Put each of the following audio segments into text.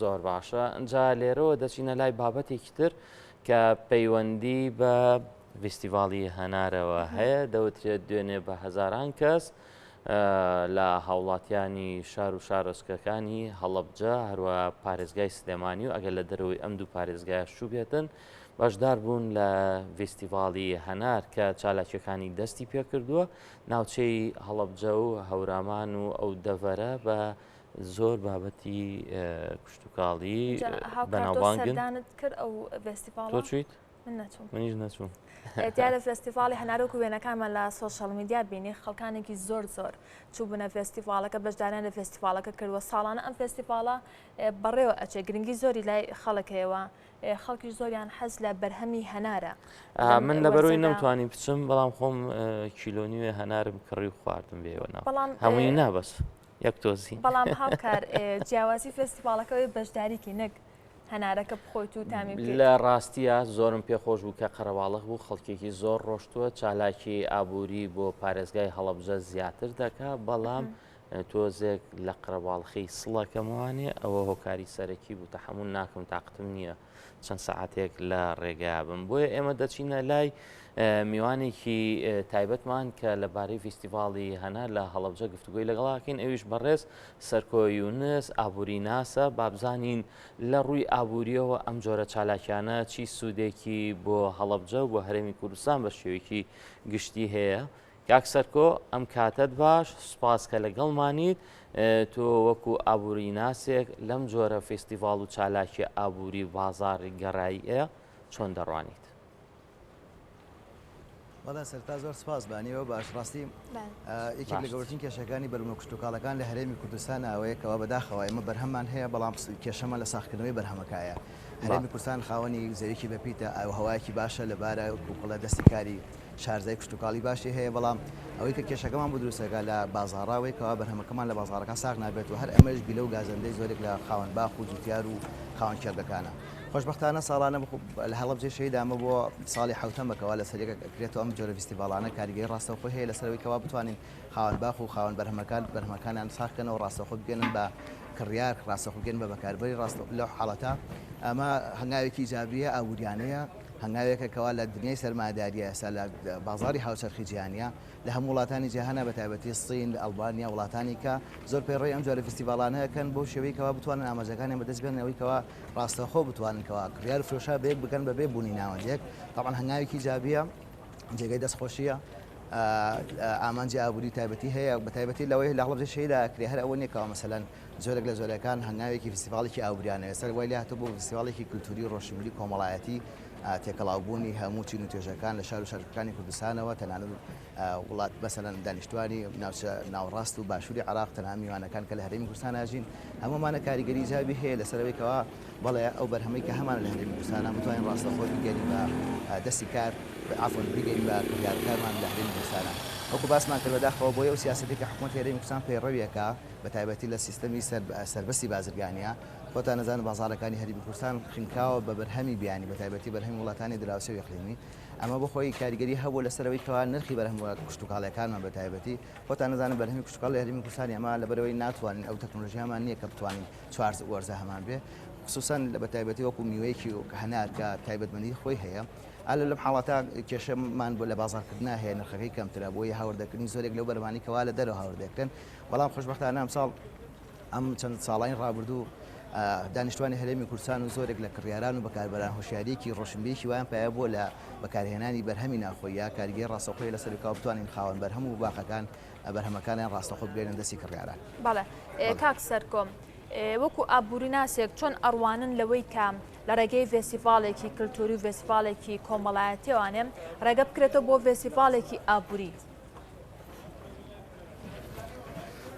زۆر باشە ئەجا لێرەوە دەچینە لای بابەتێکی تر کە پەیوەندی بە ڤیستیڤاڵی هەنارەوە هەیە دەوترێت دوێنێ بە هەزاران کەس لە هاوڵاتیانی شار و شارۆچکەکانی هەڵەبجە هەروە پارێزگای سلێمانی و ئەگەر لە دەرەوەی ئەم دوو پارێزگایش چووبێتن بەشدار بوون لە ڤیستیڤاڵی هەنار کە چالاکیەکانی دەستی پێکردووە ناوچەی هەڵەبجە و هەورامان و ئەو دەڤەرە بە زۆر بابەتی کشتتوکاڵی بەناوبانگن کرد ئەو تۆ چویت؟ من نەچووم. منیش نەچووم. دیارە فێستیڤاڵی هەنار وەکو وێنەکانمان لە social media بینی خەڵکانێکی زۆر زۆر چووبنە فێستیڤاڵەکە بەشداریان لە فێستیڤاڵەکە کردووە ساڵانە ئەم فێستیڤاڵە بەڕێوە ئەچێ گرنگی زۆری لای خەڵک هەیەوە خەڵکی زۆریان حەز لە بەرهەمی هەنارە من لەبەرەوەی نەمتوانی بچم بەڵام خۆم کیلۆنیوێ هەنارم کڕی و خواردم بێەوە بەڵام هەمووی نابەس یەک تۆزی بەڵام هاوکار جیاوازی فێستیڤاڵەکەەوەی بەشداریکی نەک هەنارەکە بخۆیت و تامی بکەیت. لە ڕاستیا زۆرم پێ خۆش بوو کە قەرەباڵغ بوو، خەڵکێکی زۆر ڕۆشتووە، چالاکی ئابووری بۆ پارێزگای هەڵەبجە زیاتر دەکا، بەڵام تۆزێک لە قەرەباڵخی سڵەکەمەوانێ، ئەوە هۆکاری سەرەکی بوو، تەحەمول ناکەم، تاقەتم نییە چەند سەعاتێک لە ڕێگا بم. بۆیە ئێمە دەچینە لای میوانێکی تایبەتمان کە لەبارەی فیستیڤاڵی هەنار لە هەڵەبجە گفتوگۆی لەگەڵاکەین، ئەویش بەڕێز سەرکۆ یونس ئابووریناسە، بابزانین لە ڕووی ئابوورییەوە ئەم جۆرە چالاکیانە چی سوودێکی بۆ هەڵەبجە و بۆ هەرێمی کوردستان بە شێوەیەکی گشتی هەیە؟ کاک سەرکۆ ئەم کاتەت باش، سوپاس کە لەگەڵمانیت، تۆ وەکو ئابووریناسێک لەم جۆرە فیستیڤاڵ و چالاکیە ئابووری و بازاڕگەراییە چۆن دەڕوانیت؟ بەڵێ سەرتا زۆر سپاس بانیەوە باش ڕاستی یەکێک لە گەورترین کێشەکانی بەرهەمە کشتوکاڵەکان لە هەرێمی کوردستان ئەوەیە کەوا بەداخەوە ئێمە بەرهەممان هەیە بەڵام کێشەمان لە ساخکردنەوەی بەرهەمەکایە هەرێمی کوردستان خاوەنی زەویکی بەپیتە ئاو هەوایەکی باشە لەبارە کوکڵە دەستی کاری شارزای کشتوکاڵی باشی هەیە بەڵام ئەوەی کە کێشەکەمان بۆ دروستەکە لە بازاڕاوەی کەوا بەرهەمەکەمان لە بازاڕەکان ساغ نابێت و هەر ئەمەش گلە و گازەندەی زۆرێک لە خاوەن باخ و جوتیار و خاوەن کێڵگەکانە. خۆشبەختانە ساڵانە لە هەڵەبجەی شەهید ئەمە بۆ ساڵی حەوتەمە کەوا لەسەر یەک ئەکرێتەوە ئەم جۆرە ڤیستیڤاڵانە کاریگەری ڕاستەوخۆی هەیە لەسەر ئەوەی کەوا بتوانین خاوەن باخ و خاوەن بەرهەمەکان بەرهەمەکانیان ساغ کەنەوە ڕاستەوخۆ بگەنن بە کڕیار ڕاستەوخۆ بگەن بە بەکاربەری ڕاست لەو حاڵەتە ئەمە هەنگاوێکی ئیجابیە ئابووریانەیە هەنگاوێکە کەوا لە دنیای سەرمایەداریە ئێستا لە بازاڕی هاوچەرخی جیهانیە لە هەموو وڵاتانی جیهانا بە تایبەتی سین، ئەڵبانیا، وڵاتانی کە زۆر پەیڕەوی ئەم جۆرە فیستیڤاڵانە ئەکەن بەو شێوەی کەوا بتوانن ئامانجەکانیان بەدەست بێنن ئەوەی کەوا ڕاستەوخۆ بتوانن کەوا کڕیار و فرۆشار بەیەک بگەن بەبێ بوونی ناوەندێک تەبعەن هەنگاوێکی ئیجابیە جێگەی دەستخۆشیە ئامانجی ئابووری تایبەتی هەیە بە تایبەتی لەوەی لە هەڵەبجەی شەهیدا ئەکرێ هەر ئەوە نییە کەوا مەسەلەن جۆرێک لە جۆرەکان هەنگاوێکی فیستیڤاڵێکی ئابووریانە ئێستا وای لێهاتووە بۆ فیستیڤاڵێکی کولتووری ڕۆشنبیری کۆمەڵایەتی تێکەڵاوبوونی هەموو چین و توێژەکان لە شار و شارۆچکەکانی کوردستانەوە، تەنانەت وڵات مەسەلەن دانیشتوانی ناوچە ناوەڕاست و باشووری عێراق، تەنها میوانەکان کە لە هەرێمی کوردستان ئەژین، هەموو ئەمانە کاریگەری ئیجابی هەیە لەسەر ئەوەی کەوا بەڵێ ئەو بەرهەمەی کە هەمانە لە هەرێمی کوردستانە بتوانین ڕاستەوخۆ بیگەین بە دەستی کار، عەفوەن بیگەین بە کڕیارەکانمان لە هەرێمی کوردستانە. وەکو باسمان کرد بەداخەوە بۆیە ئەو سیاسەتەی کە حکومەتی هەرێمی کوردستان پەیڕەوی ئەکا بە تایبەتی لە سیستەمی سەربەستی بازرگانیە، خۆتان ئەزانن بازاڕەکانی هەرێمی کوردستان خنکاوە بە بەرهەمی بیانی بە تایبەتی بەرهەمی وڵاتانی دراوسێ و ئیقلیمی ئەمە بۆ خۆی کاریگەری هەبوو لەسەر ئەوەی کەوا نرخی بەرهەمە کشتوکاڵیەکانمان بە تایبەتی خۆتان ئەزانن بەرهەمی کشتوکاڵی هەرێمی کوردستانی ئەمە لەبەرئەوەی ناتوانین ئەو تەکنۆلۆژیامان نییە کە بتوانین چوار وەرزە هەمان بێ خصوصا بە تایبەتی وەکو میوەیەکی هەنار کە تایبەتمەندی خۆی هەیە ئالە لەم حاڵەتە کێشەمان بۆ لە بازاڕکردنا هەیە نرخەکەی کەمترە بۆیە هاوردەکردنی زۆرێک لەو بەرهەمانەی کەوا لە دەرەوە هاوردەکرێن بەڵام خۆشبەختانە ئەمساڵ ئەم چەند ساڵانی ڕابردوو دانیشتوانی هەرێمی کوردستان و زۆرێک لە کڕیاران و بەکاربەران هۆشیارییەکی ڕۆشنبیریی وایان پەیا بووە لە بەکارهێنانی بەرهەمی ناوخۆیی یا کاریگەری ڕاستەوخۆی لەسەر کە بتوانین خاوەن بەرهەم و باخەکان بەرهەمەکانیان ڕاستەوخۆ بگەینن دەستی کڕیاران. بەڵێ کاک سەرکۆ وەکو ئابووریناسێک چۆن ئەڕوانن لەوەی کە لە ڕێگەی ڤێسیڤاڵێکی کلتوری و ڤێسیڤاڵێکی کۆمەڵایەتیەوانێ ڕێگە بکرێتەوە بۆ ڤێسیڤاڵێکی ئابووری؟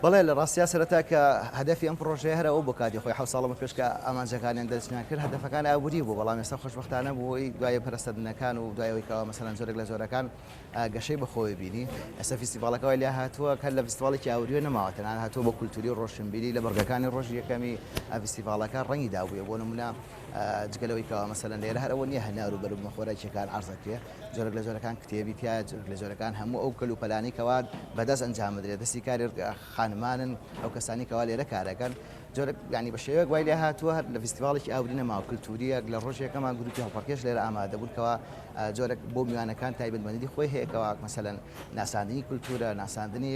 بەڵێ لە ڕاستیا سەرەتا کە هەدەفی ئەم پڕۆژەیە هەر ئەوە بۆ کاتی خۆی حەوت ساڵ لەمە پێش کە ئامانجەکانیان دەرچنیان کرد هەدەفەکان ئابووری بوو بەڵام ئێستا خۆشبەختانە بۆی دوای پەرەسەندنەکان و دوای ئەوەی کەوا مەسەلەن جۆرێک لە جۆرەکان گەشەی بەخۆی بینی ئێستا فیستیڤاڵەکە وای لێ هاتووە کە لە فیستیڤاڵێکی ئابووریەوە نەماوە تەنانەت هاتووە بۆ کولتووری و ڕۆشنبیری لە بڕگەکانی ڕۆژی یەکەمی فیستیڤاڵەکە ڕەنگی دابوویە بۆ نموونە جگە لەوەی کەوا مەسەلەن لێرە هەر ئەوە نییە هەنار و بەروبوومە خۆراکییەکان عەرز ئەکرێ جۆرێک لە جۆرەکان کتێبی تیایە، جۆرێک لە جۆرەکان هەموو ئەو کەلوپەلانەی کەوا بەدەست ئەنجام بدرێت، دەستی کاری خانمانن، ئەو کەسانەی کەوا لێرە کارەکەن. جۆرێک یانی بە شێوەیەک وای لێ هاتووە هەر لە فیستیڤاڵێکی ئابووری نەماوە کلتورییەک لە ڕۆژی یەکەما گروپی هەڵپەڕکێش لێرە ئامادە بوون کەوا جۆرێک بۆ میوانەکان تایبەتمەندی خۆی هەیە کەوا مەسەلەن ناساندنی کلتورە ناساندنی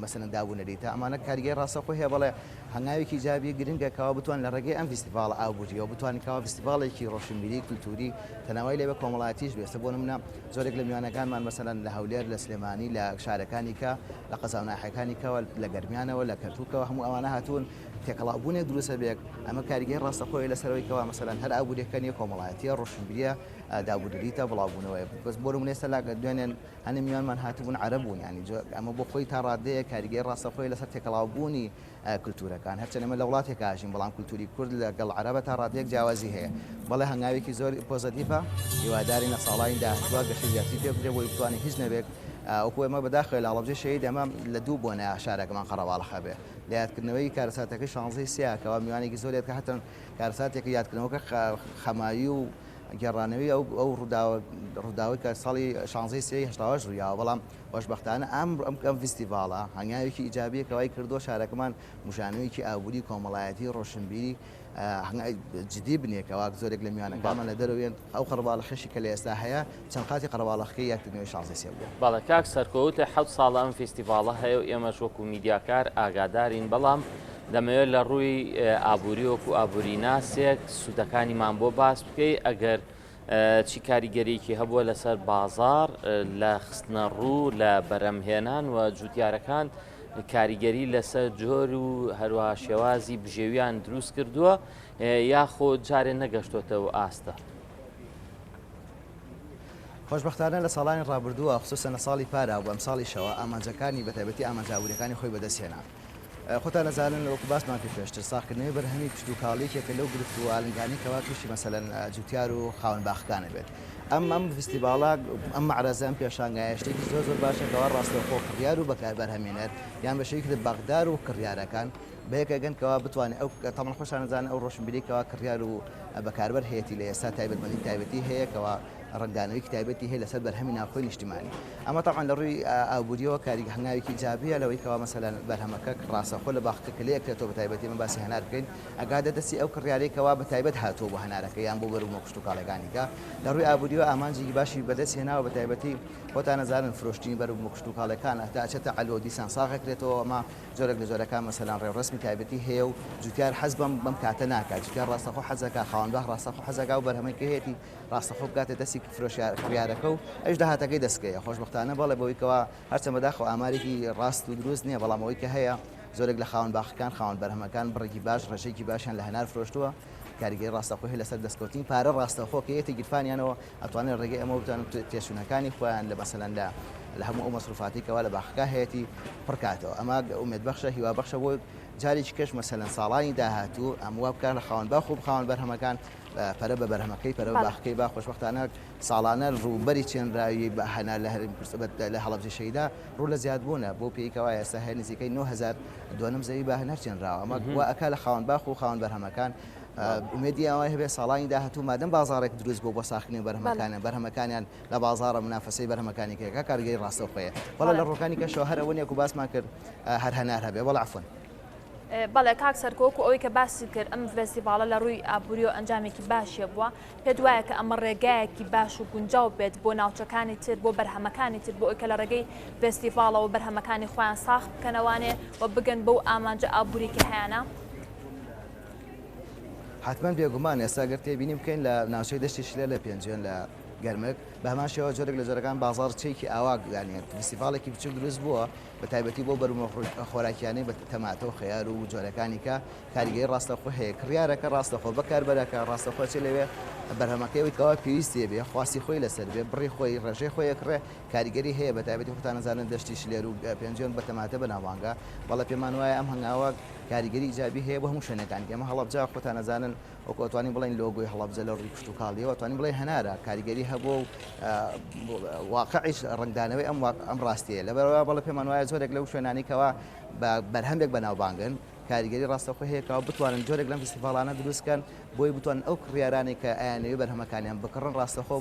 مەسەلەن داب و نەریتە ئەمانە کاریگەری ڕاستەوخۆی هەیە بەڵێ هەنگاوێکی ئیجابی گرنگە کەوا بتوان لە ڕێگەی ئەم فیستیڤاڵە ئابووریەوە بتوانین کەوا فیستیڤاڵێکی ڕۆشنبیری کلتوری تەناوای لێ بە کۆمەڵایەتیش بێ ئێستا بۆ نمونە زۆرێک لە میوانەکانمان مەسەلەن لە هەولێر لە سلێمانی لە شارەکانی کە لە قەزا و ناحیەکانی کەوە لە گەرمیانەوە لە کەرکوکەوە هەموو ئەوانە هاتوون تێکەڵاوبوونێک دروستە بێت ئەمە کاریگەری ڕاستەخۆی لەسەرەوەی کەوا مەسەلەن هەر ئابووریەکە نیە کۆمەڵایەتیە ڕۆشنبیریە دابونەریتە بڵاوبوونەوەیە بەس بۆ نمونە ئێستا لا دوێنێن هەنێ میوانمان هاتبوون عەرەب بوون یانی ئەمە بۆ خۆی تا ڕادەیە کاریگەری ڕاستەخۆی لەسەر تێکەڵاوبوونی کلتورەکان هەرچەند ئێمە لە وڵاتێک ئاژین بەڵام کلتوری کورد لەگەڵ عەرەبە تا ڕادەیەک جیاوازی هەیە بەڵێ هەنگاوێکی زۆر پۆزەتیڤە هیوادارین لە ساڵانی داهاتووە گەشەی زیاتری پێ بدرێت بۆی بتوانین هیچ نەبێت وەکو ئێمە بەداخەوە لە هەڵەبجەی شەهید ئێمە لە دوو بۆنە شارەکەمان قەرەباڵخە بێ لە یادکردنەوەی کارەساتەکەی شانزەی سیا کەوا میوانێکی زۆر یاد هاتن کارەساتێکی یادکردنەوەکە خەماوی و گێڕانەوەی ئەو ئەو ڕووداوە ڕووداوەی کە ساڵی شانزەی سێی هەشتاوەش ڕوویاوە بەڵام خۆشبەختانە ئەم ئەم ئەم فیستیڤاڵە هەنگاوێکی ئیجابیە کە وای کردووە شارەکەمان بوژانەوەیەکی ئابووری کۆمەڵایەتی ڕۆشنبیری جدی بنێ کەوا زۆرێک لە میوانەکانمان لە دەرەوەیان ئەو قەرەباڵخەشی کە لە ئێستا هەیە چەند قاتی قەرەباڵخەکەی یادکردنەوەی شانزەی سێ بووە. بەڵێ کاک سەرکۆ وتێ حەوت ساڵە ئەم فیستیڤاڵە هەیە و ئێمەش وەکو میدیاکار ئاگادارین بەڵام دەمەوێت لە ڕووی ئابووری وەکو ئابووریناسێک سوودەکانیمان بۆ باس بکەی ئەگەر چی کاریگەریەکی هەبووە لەسەر بازاڕ لە خستنە ڕوو لە بەرەمهێنان و جوتیارەکان کاریگەری لەسەر جۆر و هەروەها شێوازی بژێویان دروست کردووە یاخۆ جارێ نەگەشتۆتەوە ئاستە. خۆشبەختانە لە ساڵانی ڕابردووە خسوسەن لە ساڵی پارا و ئەمساڵیشەوە ئامانجەکانی بەتایبەتی ئامانجە ئابووریەکانی خۆی بەدەست هێنا. خۆتان ئەزانن وەکو باسمان کرد پێشتر ساغکردنەوەی بەرهەمی کشتوکاڵی یەکێکە لەو گرفت و ئالنگانەی کەوا تووشی مەسەلەن جوتیار و خاوەن باخەکان ئەبێت. ئەم ئەم فیستیڤاڵە ئەم مەعرەزە ئەم پێشانگایە شتێکی زۆر زۆر باشە کەوا ڕاستەوخۆ کڕیار و بەکار بەرهەمێنەر یان بە شێوەیەکی تر باخدار و کڕیارەکان بەیەک ئەگەن کەوا بتوانێت ئەو تەمەن خۆشتان ئەزانن ئەو ڕۆشنبیرەی کەوا کڕیار و بەکاربەر هەیەتی لە ئێستا تایبەتمەندی تایبەتی هەیە کەوا ڕەنگدانەوەیەکی تایبەتی هەیە لەسەر بەرهەمی ناوخۆی نیشتیمانی. ئەمە تەبعەن لە ڕووی ئابوورییەوە کاری هەنگاوێکی ئیجابییە لەوەی کەوا مەسەلەن بەرهەمەکە ڕاستەوخۆ لە باخەکە کە لێئەکرێتەوە بە تایبەتی ئێمە باسی هەنار بکەین ئەگاتە دەستی ئەو کڕیارەی کەوا بە تایبەت هاتووە بۆ هەنارەکە یان بۆ بەروبوومە کشتوکاڵیەکانی کە لە ڕووی ئابوورییەوە ئامانجێکی باشی بەدەست هێناوە بە تایبەتی خۆتان ئەزانن فرۆشتنی بەروبوومە کشتوکاڵیەکان هەتا ئەچێتە عەلوە دیسان ساغ ئەکرێتەوە ئەمە جۆرێک لە جۆرەکان مەسەلەن ڕێوڕەسمی تایبەتی هەیە و جوتیار حەز بەم بەم کاتە ناکات جوتیار ڕاستەخۆ حەزەکا خاوەن باخ ڕاستەخۆ حەزەکا و بەرهەمەی کە هەیەتی ڕاستەخۆ بگاتە دەستی فرۆشیار کڕیارەکە و ئەویش داهاتەکەی دەستکەیە خۆشبەختانە بەڵێ بەوەی کەوا هەرچەند بەداخەوە ئامارێکی ڕاست و دروست نییە بەڵام ئەوەی کە هەیە زۆرێک لە خاوەن باخەکان خاوەن بەرهەمەکان بڕێکی باش ڕێژەیەکی باشیان لە هەنار فرۆشتووە کاریگەری ڕاستەخۆ هەیە لەسەر دەستکەوتنی پارە ڕاستەخۆ کە یەتە گیرفانیانەوە ئەتوانن ڕێگەی ئەمەوە بتوانن تێچوونەکانی خۆیان لە مەسەلەن لە لە هەموو ئەو مەسروفاتی کەوا لە باخەکە هەیەتی پڕکاتەوە ئەمە ئومێدبەخشە هیوابەخشە بۆ جارێکی کەش مەسەلەن ساڵانی داهاتوو ئەم وا بکات لە خاوەن باخ و خاوەن بەرهەمەکان پەرە بە بەرهەمەکەی، پەرە بە باخەکەی با، خۆشبەختانە ساڵانە ڕووبەری چێنراوی هەنار لە هەرێمی کوردستان لە هەڵەبجەی شەهیدا ڕوو لە زیادبوونە، بەو پێیەی کەوا ئێستا هەیە نزیکەی 9000 دۆنم زەوی بە هەنار چێنراوە، ئەمە وا ئەکا لە خاوەن باخ و خاوەن بەرهەمەکان ئومێدی ئەوەی هەبێ ساڵانی داهاتوو مادەم بازاڕێک دروست بوو بۆ ساخکردنی بەرهەمەکانیان، بەرهەمەکانیان لە بازاڕە مونافەسەی بەرهەمەکانی کە کارگەری ڕاستەوخۆیە. بەڵێ لە ڕووەکانی کەشەوە هەر ئەوە نییە کو باسمان کرد هەر هەنار هەبێ، بەڵێ عەفوەن. بەڵێ کاک سەرکۆ وەکو ئەوەی کە باست کرد ئەم ڤێستیڤاڵە لە ڕووی ئابووریەوە ئەنجامێکی باشی هەبووە، پێت وایە کە ئەمە ڕێگایەکی باش و گونجاو بێت بۆ ناوچەکانی تر بۆ بەرهەمەکانی تر بۆ ئەوەی کە لە ڕێگەی ڤێستیڤاڵەوە بەرهەمەکانی خۆیان ساغ بکەنەوانێ و بگەن بەو ئامانجە ئابووری کە هەیانە؟ حەتمەن بێگومان، ئێستا گەر تێبینی بکەین لە ناوچەی دەشتی شلێر لە پێنجوێن لە گەرمک بە هەمان شێوە جۆرێک لە جۆرەکان بازاڕچەیەکی ئاوا یانی فیستیڤاڵێکی بچووک دروست بووە بە تایبەتی بۆ بەروبوومە خۆراکیانەی بە تەماتە و خەیار و جۆرەکانی کە کاریگەری ڕاستەوخۆ هەیە کڕیارەکە ڕاستەخۆ بەکاربەرەکە ڕاستەخۆ چێ لەوێ بەرهەمەکەی ئەوەی کەوا پێویستی بێ خواستی خۆی لەسەر بێ بڕی خۆی ڕێژەی خۆی ئەکڕێ کاریگەری هەیە بە تایبەتی خۆتان ئەزانن دەشتی شلێر و پێنجوێن بە تەماتە بەناوبانگە بەڵێ پێمان وایە ئەم هەنگاوە کاریگەری ئیجابی هەیە بۆ هەموو شوێنەکانی ئێمە هەڵەبجە خۆتان ئەزانن وەکو ئەتوانین بڵێین لۆگۆی هەڵەبجە لە ڕووی کشتوکاڵیەوە ئەتوانین بڵێین هەنارە کاریگەری هەبووە و واقعیش ڕەنگدانەوەی ئەم ئەم ڕاستیە لەبەرەوە بەڵێ پێمان وایە زۆرێک لەو شوێنانی کەوا بە بەرهەمێک بەناوبانگن کاریگەری ڕاستەوخۆ هەیە کەوا بتوانن جۆرێک لەم فیستیڤاڵانە دروست بکەن بۆی بتوانن ئەو کڕیارانەی کە ئەیانەوێ بەرهەمەکانیان بکڕن ڕاستەوخۆ.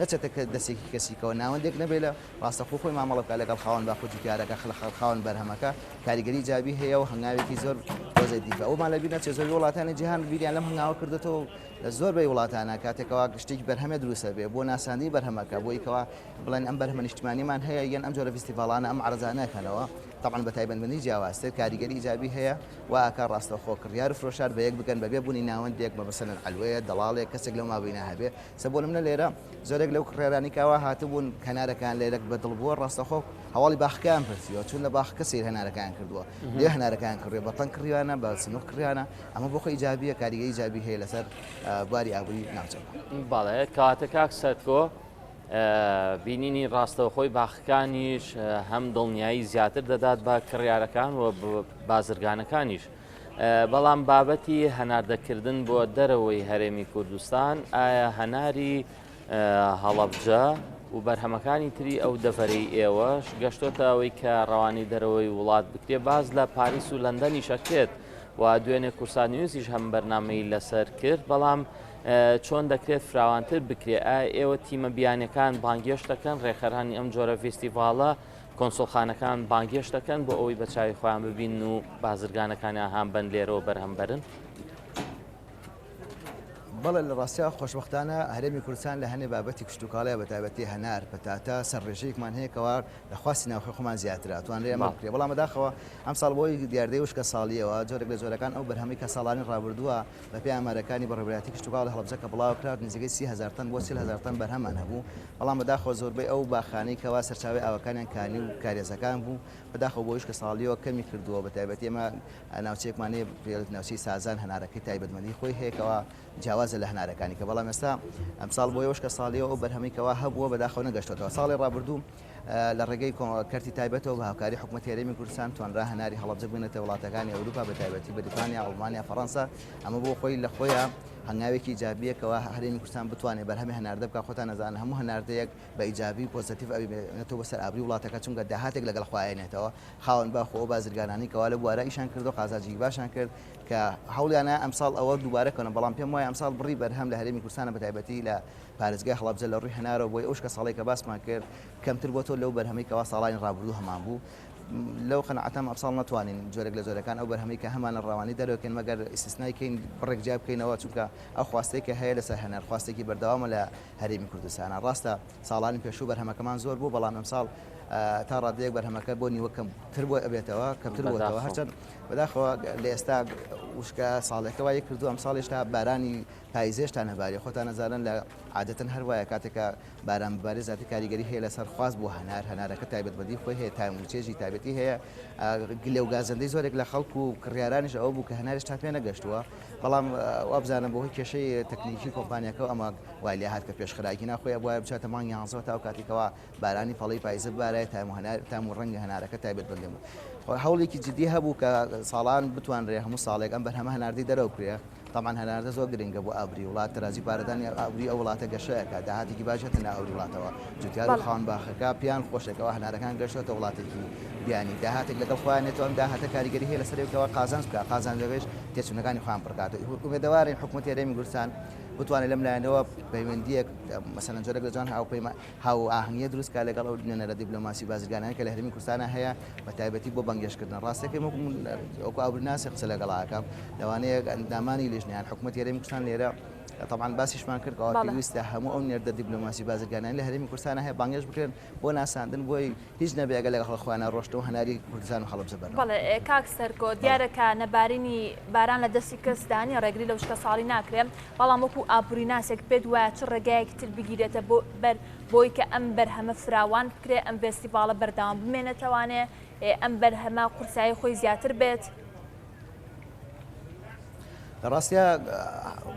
نەچێتە دەستێکی کەسیکەوە، ناوەندێک نەبێ لە ڕاستەخۆ خۆی مامەڵە بکات لەگەڵ خاوەن باخ و جوتیارەکە، خاوەن بەرهەمەکە، کاریگەری ئیجابی هەیە و هەنگاوێکی زۆر پۆزەتیڤە. ئەومان لەبیر نەچێت زۆربەی وڵاتانی جیهان بیریان لەم هەنگاوە کردۆتەوە و لە زۆربەی وڵاتانە کاتێکەوە شتێکی بەرهەمێ دروستە بێ بۆ ناساندنی بەرهەمەکە بۆی کەوا بڵێن ئەم بەرهەمە نیشتمانیمان هەیە یان ئەم جۆرە فیستیڤاڵانە ئەم عەرزانە کەنەوە تەبعەن بە تایبەتمەندی جیاوازتر کاریگەری ئیجابی هەیە و ئاکا ڕاستەوخۆ کڕیار و فرۆشار بە یەک بگەن بەبێ بوونی ناوەندێک بە مەسەلەن عەلوەیە دەڵاڵێک کەسێک لەو مابەینە هەبێ سە بۆ نمونە لێرە زۆرێک لەو کڕیارانی کەوا هاتبوون هەنارەکان لێرە بە دڵ بووە ڕاستەخۆ هەواڵی باخەکەیان پرسیوە چون لە باخەکە سەیر هەنارەکەیان کردووە لێ هەنارەکەیان کڕیوە بە تەن کڕیوانە بە سنوق کڕیانە ئەمە بۆ خۆی ئیجابیە کاریگەری ئیجابی هەیە لەسەر بواری ئابووری ناوچەکە. بەڵێ کەواتە کاک سەرکۆ بینینی ڕاستەوخۆی باخەکانیش هەم دڵنیایی زیاتر دەدات بە کڕیارەکان و بازرگانەکانیش. بەڵام بابەتی هەناردەکردن بۆ دەرەوەی هەرێمی کوردستان ئایا هەناری هەڵەبجە و بەرهەمەکانی تری ئەو دەڤەرەی ئێوەش گەشتۆتە ئەوەی کە ڕەوانی دەرەوەی وڵات بکرێ باز لە پاریس و لەندەنیش ئەکرێت و دوێنێ کوردسات نیوزیش هەم بەرنامەی لەسەر کرد بەڵام چۆن دەکرێت فراوانتر بکرێت ئایا ئێوە تیمە بیانەکان بانگێشت دەکەن ڕێکخەرانی ئەم جۆرە فیستیڤاڵە کۆنسوڵخانەکان بانگێشت دەکەن بۆ ئەوەی بە چاوی خۆیان ببین و بازرگانەکانیان هان بەن لێرەوە بەرهەم بەرن؟ بەڵێ لە ڕاستیا خۆشبەختانە هەرێمی کوردستان لە هەنێ بابەتی کشتوکاڵیە بە تایبەتی هەنار، پەتاتە سەر ڕێژەیەکمان هەیە کەوا لە خواستی ناوخۆی خۆمان زیاترە توانرێ ئەمە بکرێ بەڵام بەداخەوە ئەمساڵ بەهۆی دیاردەی وشکە ساڵیەوە جۆرێک لە جۆرەکان ئەو بەرهەمەی کە ساڵانی ڕابردووە بەپێی ئامارەکانی بەڕێوەبەرایەتی کشتوکاڵی هەڵەبجە کە بڵاوکرا نزیکەی 30 هەزار تەن بۆ 40 هەزار تەن بەرهەممان هەبوو بەڵام بەداخەوە زۆربەی ئەو باخانەی کەوا سەرچاوەی ئاوەکانیان کانی و کارێزەکان بوو بەداخەوە بۆ وشکە ساڵیەوە کەمی کردووە بەتایبەتی ئێمە ناوچەیەکمان هەیە پێڵێت ناوچەی سازان هەنارەکەی تایبەتمەندی خۆی هەیە کەوا جیاوازە لە هەنارەکانی کە بەڵام ئێستا ئەمساڵ بۆ وشکە ساڵیەوە ئەو بەرهەمەی کەوا هەبووە بەداخەوە نەگەشتۆتەوە ساڵی ڕابردوو لە ڕێگەی کەرتی تایبەتەوە بە هاوکاری حکوومەتی هەرێمی کوردستان توانرا هەناری هەڵەبجە بگەنێتە وڵاتەکانی ئەوروپا بە تایبەتی بەریتانیا، ئەڵمانیا، فەڕەنسا ئەمە بۆ خۆی لە خۆیان هەنگاوێکی ئیجابیە کەوا هەرێمی کوردستان بتوانێت بەرهەمی هەناردە بکات خۆتان نەزانن هەموو هەناردەیەک بە ئیجابی پۆزەتیڤ ئەبێتەوە بەسەر ئابووری وڵاتەکە چونکە داهاتێک لەگەڵ خۆیانێتەوە خاوەن باخ و ئەو بازرگانانەی کەوا لە بوارە ئیشان کرد و قازانجێکی باشیان کرد کە هەوڵیانە ئەمساڵ ئەوە دووبارە کەنەوە بەڵام پێم وایە ئەمساڵ بڕی بەرهەم لە هەرێمی کوردستانە بە تایبەتی لە پارێزگای هەڵەبجە لە ڕووی هەنارەوە بۆی ئەو وشکە ساڵەی کە باسمان کرد کەمتر بۆتەوە لەو بەرهەمەی کەوا ساڵانی ڕابردوو هەمان بوو لەو قەناعەتەم ئەمساڵ نەتوانین جۆرێک لە جۆرەکان ئەو بەرهەمەی کە هەمانە ڕەوانەی دەرەوە کەین مەگەر ئیستیسنای کەین بڕێک جیا بکەینەوە چونکە ئەو خواستەی کە هەیە لەسەر هەنار خواستێکی بەردەوامە لە هەرێمی کوردستانە ڕاستە ساڵانی پێشوو بەرهەمەکەمان زۆر بوو بەڵام ئەمساڵ تا ڕادەیەک بەرهەمەکە بۆ نیوە کەمتر بۆ ئەبێتەوە کەمتر بۆتەوە هەرچەند بەداخەوە لە ئێستا وشکە ساڵێکە وای کردو ئەم ساڵێشتا بارانی پایزێشتا نەباری خۆتان نەزانن لە عادەتەن هەر وایە کاتێکە باران ببارێ زیاتر کاریگەری هەیە لەسەر خواست بۆ هەنار هەنارەکە تایبەتمەندی خۆی هەیە تام و چێژی تایبەتی هەیە گلە و گازەندەی زۆرێک لە خەڵک و کڕیارانیش ئەوە بوو کە هەناریش تا پێ نەگەشتووە بەڵام وابزانم بەهۆی کێشەی تەکنیکی کۆمپانیاکە ئەمە وای لێ هات کە پێشخراکی ناخۆی ئەبوایە بچاتە مانگی یانزەوە تا ئەو کاتێک کەوا بارانی پەڵەی پایزە ببارایە تام و هەنار تام و ڕەنگی هەنارەکە تایبەت بەندێ بوو هەوڵێکی جدی هەبوو کە ساڵان بتوانرێ هەموو ساڵێک ئەم بەرهەمە هەناردەی دەرەوە بکرێ تەبعەن هەناردە زۆر گرنگە بۆ ئابوری وڵات تەرازی پارەدانی ئابوری ئەو وڵاتە گەشە ئەکات داهاتێکی باش هێتە ناو ئابوری وڵاتەوە جوتیار و خاوەن باخەکە پێیان خۆشە کەوا هەنارەکان گەشتۆتە وڵاتێکی بیانی داهاتێک لەگەڵ خۆیان نێتەوە ئەم داهاتە کاریگەری هەیە لەسەر ئەوەی کەوا قازانج بکات قازانجەکەش تێچوونەکانی خۆیان پڕکاتەوە ئومێدەوارین حکومەتی هەرێمی کوردستان بتوانێت لەم لایەنەوە پەیوەندییەک مەسەلەن جۆرێک لە جوان هاوپەیمان هاوئاهەنگیە دروست کا لەگەڵ ئەو نوێنەرە دیبلۆماسی و بازرگانانەی کە لە هەرێمی کوردستانا هەیە بە تایبەتی بۆ بانگێشتکردن ڕاستەکەی وەکو ئابوورناسی قسە لەگەڵا ئەکەم لەوانەیە ئەندامانی لیژنە یان حکوومەتی هەرێمی کوردستان لێرە تەبعەن باسیشمان کرد کەوا پێویستە هەموو ئەو نێردە دیبلۆماسی بازرگانانی لە هەرێمی کوردستان هەیە بانگێشت بکرێن بۆ ناساندن بۆی هیچ نەبێ ئەگەر لەگەڵ خۆیانا ڕۆشتەوە هەناری کوردستان و هەڵەبجە بەرنەوە. بەڵێ کاک سەرکۆ دیارە کە نەبارینی باران لە دەستی کەسدا نیە ڕێگری لە وشکەساڵی ناکرێ بەڵام وەکو ئابوریناسێک پێت وایە چ ڕێگایەکی تر بگیرێتە بۆ بەر بۆی کە ئەم بەرهەمە فراوان بکرێ ئەم ڤێستیڤاڵە بەردەوام بمێنێتەوانێ ئەم بەرهەمە قورسایی خۆی زیاتر بێت؟ لە ڕاستیا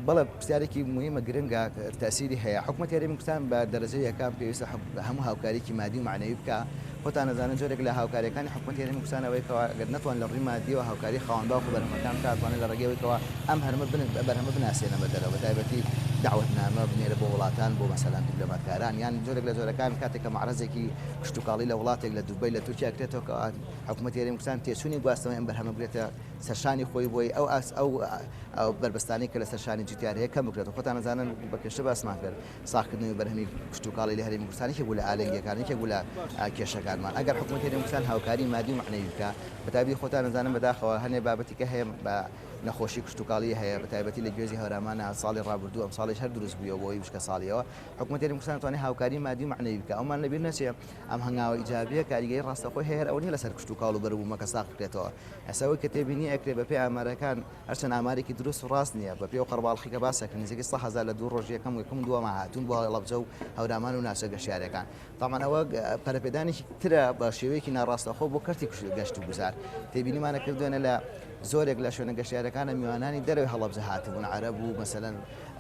بەڵێ پرسیارێکی مهمە گرنگە تەسیری هەیە حکوومەت هەرێمی کوردستان بە دەرەجە یەکەم پێویستە هەموو هاوکاریکی مادی و معنەوی بکە خۆتان نەزانن جۆرێک لە هاوکاریەکانی حکوومەت هەرێمی کوردستان ئەوەی کەوا ئەگەر نەتوان لە ڕووی مادیەوە هاوکاری خاوەن باخ و بەرهەمەکان بکات توانێت لە ڕێگەی ئەوەی کەوا ئەم هەرمە بەرهەمە بناسێنە بە دەرەوە بە تایبەتی. دەعوەتنامە بنێرە بۆ وڵاتان بۆ مەسەلەن دیبلۆماتکاران یان جۆرێک لە جۆرەکان کاتێک کە مەعرەزێکی کشتوکاڵی لە وڵاتێک لە دوبەی لە تورکیا کرێتەوە کە حکوومەتی هەرێمی کوردستان تێچوونی گواستنەوەی ئەم بەرهەمە بگرێتە سەرشانی خۆی بۆی ئەو ئاس ئەو ئەو بەربەستانەی کە لەسەر شانی جوتیار هەیە کەم بکرێتەوە خۆتان ئەزانن بە پێشتر باسمان کرد ساغکردنەوەی بەرهەمی کشتوکاڵی لە هەرێمی کوردستان یەکێک بوو لە ئالەنگیەکان یەکێک بوو لە کێشەکانمان ئەگەر حکوومەتی هەرێمی کوردستان هاوکاری مادی و مەعنەوی بکا بەتایبەتی خۆتان ئەزانن بەداخەوە هەنێ بابەتی کە هەیە بە نەخۆشی کشتوکاڵی هەیە بەتایبەتی لە گوێزی هەورامانە ساڵی ڕابردوو ئەمساڵیش هەر دروست بوویەوە بۆی وشکە ساڵیەوە حکوومەتی هەرێمی کوردستان توانێت هاوکاری مادی و مەعنەوی بکا ئەومان لەبیر نەچێ ئەم هەنگاوە ئیجابیە کاریگەری ڕاستەوخۆی هەیە هەر ئەوە نیە لەسەر کشتوکاڵ و بەروبوومەکە ساغ بکرێتەوە ئێستا ئەوەی کە تێبینی ئەکرێ بەپێی ئامارەکان هەرچەند ئامارێکی دروست و ڕاست نییە، بەپێی ئەو قەرەباڵخی کە باس ئەکرێ نزیکەی 100,000 لە دوو ڕۆژی یەکەم و یەکەم و دووەما هاتوون بۆ هەڵەبجە و هەورامان و ناوچە گەشتیارییەکان. تەبعەن ئەوە پەرەپێدانێکی ترە بە شێوەیەکی ناڕاستەوخۆ بۆ کەرتی گەشت و گوزار. تێبینیمان ئەکرد دوێنێ لە زۆرێک لە شوێنە گەشتیارییەکانە میوانانی دەرەوەی هەڵەبجە هاتبوون، عەرەب و مەسەلەن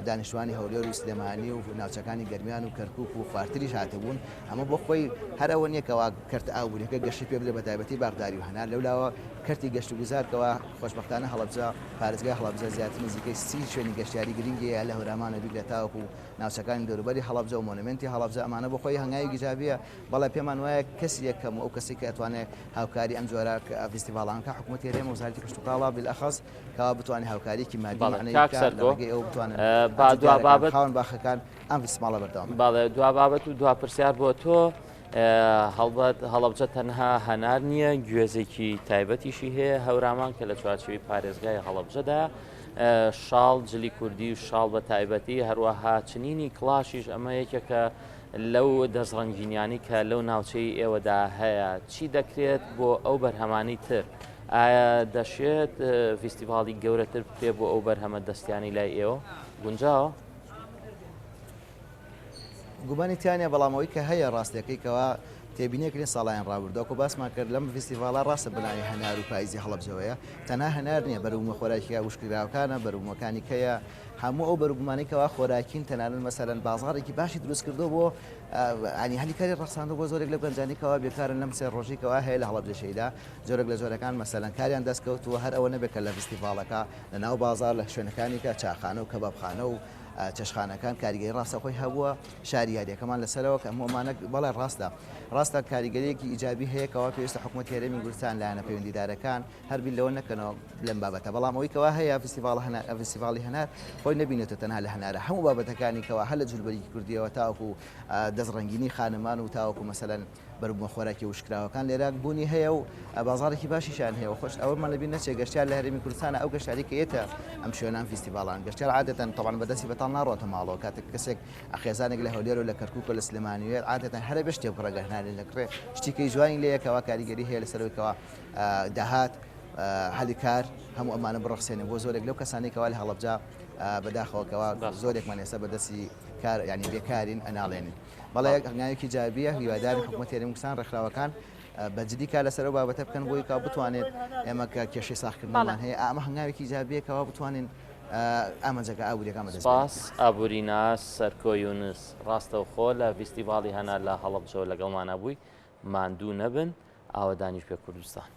دانیشتوانی هەولێر و سلێمانی و ناوچەکانی گەرمیان و کەرکوک و خوارتریش هاتبوون. ئەمە بۆ خۆی هەر ئەوە نییە کەوا کەرتە ئابوورییەکە گەشەی پێ بدرێت بەتایبەتی باخداری و هەنار لەولاوە کەرتی گەشتوگوزار کەوا خۆشبەختانە هەڵەبجە پارێزگای هەڵەبجە زیاتر نزیکەی 30 شوێنی گەشتیاری گرنگی هەیە لە هەورامانە بیگرە تاوەکو ناوچەکانی دەوروبەری هەڵەبجە و مۆنۆمێنتی هەڵەبجە ئەمانە بۆ خۆی هەنگاوی ئیجابییە بەڵێ پێمان وایە کەسی یەکەم و ئەو کەسەی کە ئەتوانێت هاوکاری ئەم جۆرە فیستیڤاڵانە بکات حکوومەتی هەرێم و وەزارەتی کشتوکاڵە بالاخص کەوا بتوانێت هاوکارییەکی مادی و بەڵێ مەعنەوی کاک بکات لە سەرکۆ ڕێگەی ئەوە بتوانن با دوا جوتیارەکان بابەت خاوەن باخەکان ئەم فیستیڤاڵە بەردەوام بن. بەڵێ دوا بابەت و دوا پرسیار بۆ تۆ هەڵبەت هەڵەبجە تەنها هەنار نییە، گوێزێکی تایبەتیشی هەیە هەورامان کە لە چوارچێوەی پارێزگای هەڵەبجەدا شاڵ جلی کوردی و شاڵ بە تایبەتی هەروەها چنینی کڵاشیش ئەمە یەکێکە لەو دەستڕەنگینیانی کە لەو ناوچەی ئێوەدا هەیە چی دەکرێت بۆ ئەو بەرهەمانی تر ئایا دەشێت فیستیڤاڵی گەورەتر بکرێت بۆ ئەو بەرهەمە دەستیانی لای ئێوە گونجاوە؟ گومانی تیا نیە بەڵام ئەوەی کە هەیە ڕاستیەکەی کەوا تێبینیەکرێن ساڵایان ڕابردوو وەکو باسمان کرد لەم ڤیستیڤاڵە ڕاستە بەناوی هەنار و پایزی هەڵەبجەوەیە تەنها هەنار نیە بەروبوومە خۆراکیە وشککراوەکانە بەروبوومەکانی کەیە هەموو ئەو بەروبوومانەی کەوا خۆراکین تەنانەت مەسەلەن بازاڕێکی باشی دروست کردووە بۆ ینی هەلی کاری ڕەخساندووە بۆ زۆرێک لەو گەنجانی کەوا بێکارن لەم سێ ڕۆژەی کەوا هەیە لە هەڵەبجە شەیدا جۆرێک لە جۆرەکان مەسەلەن کاریان دەست کەوتووە هەر ئەوە نەبێت کە لە ڤیستیڤاڵەکە لە ناو بازاڕ لە شوێنەکانی کە چاخانە و کەبابخانە و چێشتخانەکان کاریگەری ڕاستەوخۆی هەبووە، شاری یارییەکەمان لەسەرەوە کە هەموو ئەمانە بەڵێ ڕاستە ڕاستە کاریگەریەکی ئیجابی هەیە کەوا پێویستە حکوومەتی هەرێمی کوردستان لایەنە پەیوەندیدارەکان هەر بیر لەوە نەکەنەوە لەم بابەتە بەڵام ئەوەی کەوا هەیە فیستیڤاڵ هەنار فیستیڤاڵی هەنار خۆی نەبینێتەوە تەنها لە هەنارە هەموو بابەتەکانی کەوا هەر لە جلوبەرگی کوردیەوە تاوەکو دەستڕەنگینی خانمان و تاوەکو مەسەلەن بەروبوومە خۆراکیە وشککراوەکان لێرە بوونی هەیە و بازاڕێکی باشیشیان هەیە و خۆش ئەوەمان لەبیر نەچێت گەشتیار لە هەرێمی کوردستانە ئەو گەشتیاری کە یەتە ئەم شوێنان فیستیڤاڵان گەشتیار عادەتەن تەبعەن بەدەستی بەتاڵ ناڕۆتە ماڵەوە کاتێک کەسێک خێزانێک لە هەولێر و لە کەرکوک و لە سلێمانی وێت عادەتەن هەرە بێ شتێ بکڕێ گەر هەنارێ نەکڕێ شتیکەی جوانی لێیە کەوا کاریگەری هەیە لەسەر ئەوەی کەوا داهات هەلی کار هەموو ئەمانە بڕەخسێنێ بۆ زۆرێک لەو کەسانەی کەوا لە هەڵەبجە بەداخەوە کەوا زۆرێکمان ئێستا بەدەستی کار یانی بێکارین ئەناڵێنین. بەڵێ هەنگاوێکی ئیجابییە، هیوادارین حکومەتی هەرێمی کوردستان ڕێکخراوەکان بە جدی کار لەسەر ئەو بابەتە بکەن بۆی کە بتوانێت ئێمە کە کێشەی ساغکردنەوەمان هەیە ئەمە هەنگاوێکی ئیجابییە کەوا بتوانین ئامانجەکە ئابووریەکان بەدەست بێنین. سپاس ئابووریناس سەرکۆ یونس ڕاستەوخۆ لە ڤیستیڤاڵی هەنار لە هەڵەبجەوە لەگەڵمانا بووی ماندوو نەبن ئاوەدانیش بێ کوردستان.